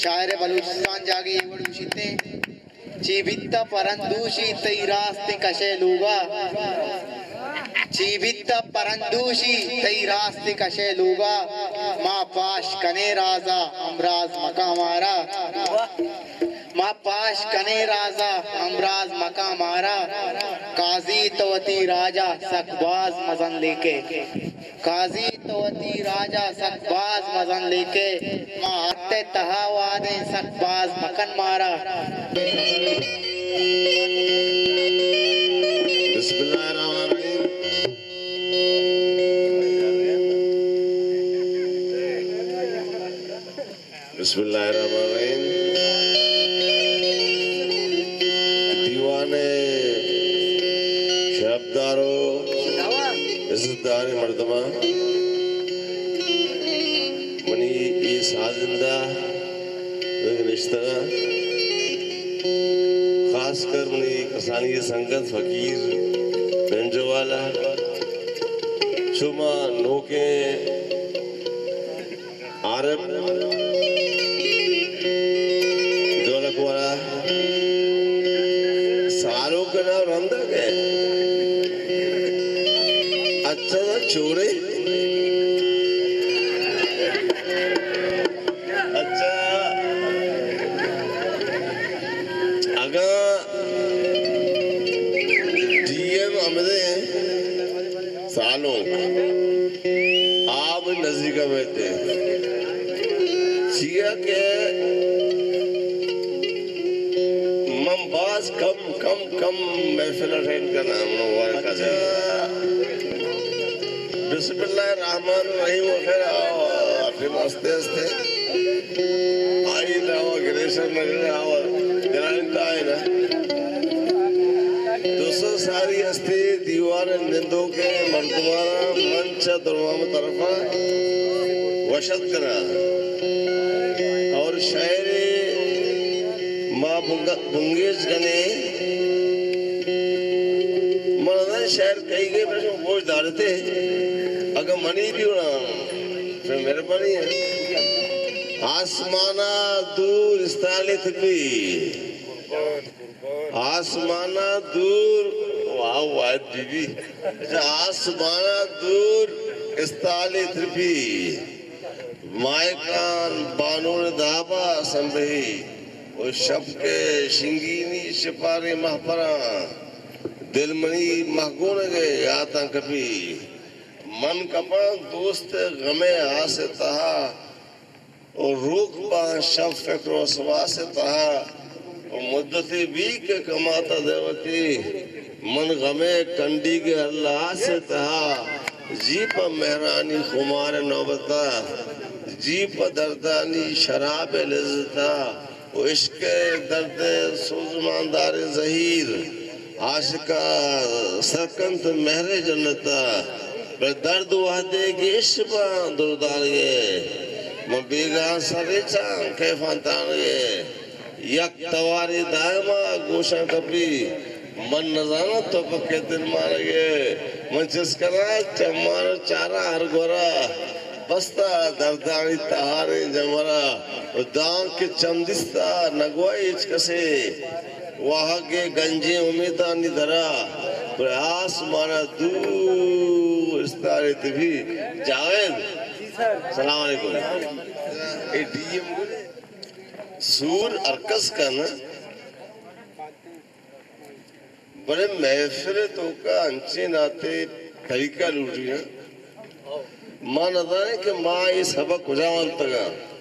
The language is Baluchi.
شاعر بلوچستان جاگہے اے وڑ گوشیت ایں، چی بیتہ پرندوشی تئی راستیں کشے لوگا، چی بیتہ پرندوشی تئی راستیں کشے لوگا، ما پاش کنیں رازا ہمراز مکاں مارا، ما پاش کنیں رازا ہمراز مکاں مارا، قاضی تو وتی راجا سک باز مزن لیکے۔ قاضی تو وتی راجا سک باز مزن لیکے، ما ہت ءِ تہا وادیں سک باز مکن مارا۔ بسم اللہ الرحمن الرحیم۔ بسم اللہ الرحمن الرحیم۔ دیوان ءِ شرپدار و عزتداریں مردماں، منی اے سازندہ نشتگاں، خاص کر منی کسانی سنگت فقیر بینجو والا، شما نوکیں عارف ڈولک والا، سالونک ءِ نام رندا کہ اچھا چورے۔ اچھا، اگاں ڈی ایم ہمدے سالونک آ بھی نزیک بیتے، چیا کہ من باز کم، کم، کم محفل اٹینڈ کناں، من ورک ءَ۔ بسم اللہ الرحمن الرحیم۔ خیر، آؤ، آؤ، آؤ، آستے، آستے۔ آئی نہ ہوا گریشن نہ گرے، آوا گرانتا ہے نا۔ دو سو ساری ہستی دیوان نندوکیں مردمانا من چہ درمام طرفا وشت کرا اور شاعری ما بنگ-، بنگیج کنے۔ من ازاں شاعر کئی گئے، پر شما گوش دارتے۔ اگاں منی بھی ہونا، پھر مہربانی ہے۔ آسمانا دور استالی تپی۔ آسمانا دور، واہ، واحد بی بی۔ آسمانا دور استالی تپی۔ مائکان بانور دابا سمبہی۔ و شپ کے شنگینی شپارے مہپراں۔ دل منی مہگونگے یاتاں کپی۔ من کپاں دوست غمے آس تہا۔ و روک باں شپ فکر و وسواس تہا۔ و مدتے بی کہ کماتا دے وتی۔ من غمے کنڈیگ ہلاس تہا۔ جی پہ مہرانی خمار نوبتا۔ جی پہ دردانی شراب لذتا۔ و عشق درد سوزماندار زہیر، عاشقا سرکنت مہر جنتا۔ بہ درد وہدے گیش باں دردانگے، من بیگاہ سر چاں کیفاں تانگے۔ یک تواری دائما گوشاں کپی، من نزاناں تو پہ کئے دلمانگے۔ من چست کناں چماں چاراں ہر گورا، بستا دردانی تہاریں جمرا، و دانکہ چم دیستا نگوائی ہچ کسے، واہگے گنجیں امیتانی درا، پر آسمانا دور استارے تبی۔ جاوید، سلام علیکم۔ اے ڈی ایم سور ہرکس کن۔ بلے محفل ءِ توکا انچیں ناتے طریقہ لوٹی نا۔ ما نزانیں کہ ما اے سبق کجا ونتگا۔